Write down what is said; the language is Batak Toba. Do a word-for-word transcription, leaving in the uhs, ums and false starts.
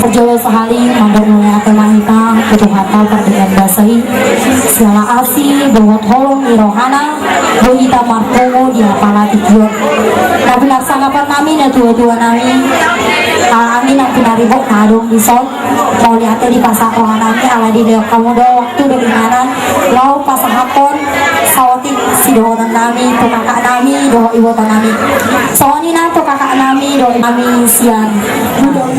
Parjolo sahali mandok mauliate ma hita tu Tuhanta pardenggan basa i, siala asi dohot holong ni rohana boi hita marpungu di apala tingki on. Na pinarsangapan nami natuatua nami, ala anggi na pinaribot na adong dison. Mauliate dipasahat roha nami ala dilehon hamu do waktu dohot inganan laho pasahathon saotik sidohonon nami tu kakak nami dohot iboto nami. Songon i nang tu kakak nami dohot nami sian Budong.